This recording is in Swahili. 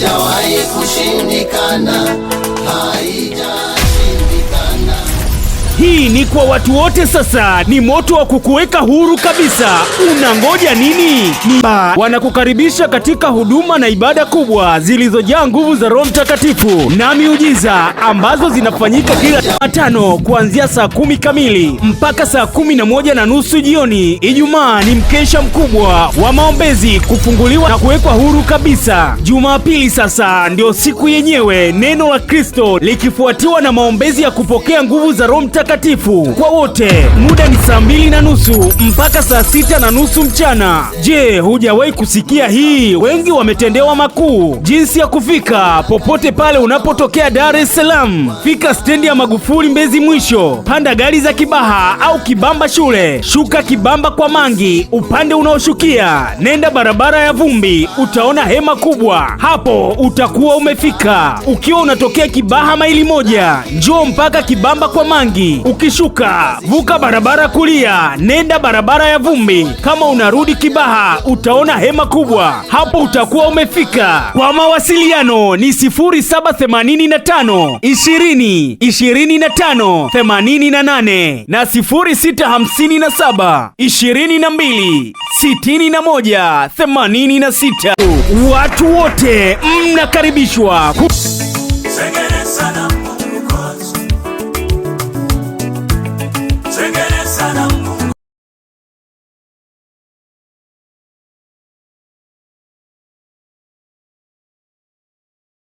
Haijawahi kushindikana, haijashindikana. Hii ni kwa watu wote sasa, ni moto wa kukuweka huru kabisa. Unangoja nini? Ni ba wanakukaribisha katika huduma na ibada kubwa zilizojaa nguvu za Roho Mtakatifu na miujiza ambazo zinafanyika kila Jumatano kuanzia saa 10 kamili mpaka saa 11:30 jioni. Ijumaa ni mkesha mkubwa wa maombezi, kufunguliwa na kuwekwa huru kabisa. Jumapili sasa ndio siku yenyewe, neno la Kristo likifuatiwa na maombezi ya kupokea nguvu za Roho Mtakatifu kwa wote. Muda ni saa 2:30 mpaka saa 6:30 mchana. Je, hujawahi kusikia hii? Wengi wametendewa makuu. Jinsi ya kufika: popote pale unapotokea Dar es Salaam, fika stendi ya Magufuli Mbezi mwisho, panda gari za Kibaha au Kibamba shule, shuka Kibamba kwa Mangi, upande unaoshukia nenda barabara ya vumbi, utaona hema kubwa, hapo utakuwa umefika. Ukiwa unatokea Kibaha maili 1, njoo mpaka Kibamba kwa Mangi, ukishuka vuka barabara kulia, nenda barabara ya vumbi. Kama unarudi Kibaha utaona hema kubwa, hapo utakuwa umefika. Kwa mawasiliano ni 0785 20 25 88 na 0657 22 61 86. Watu wote mnakaribishwa. Segere.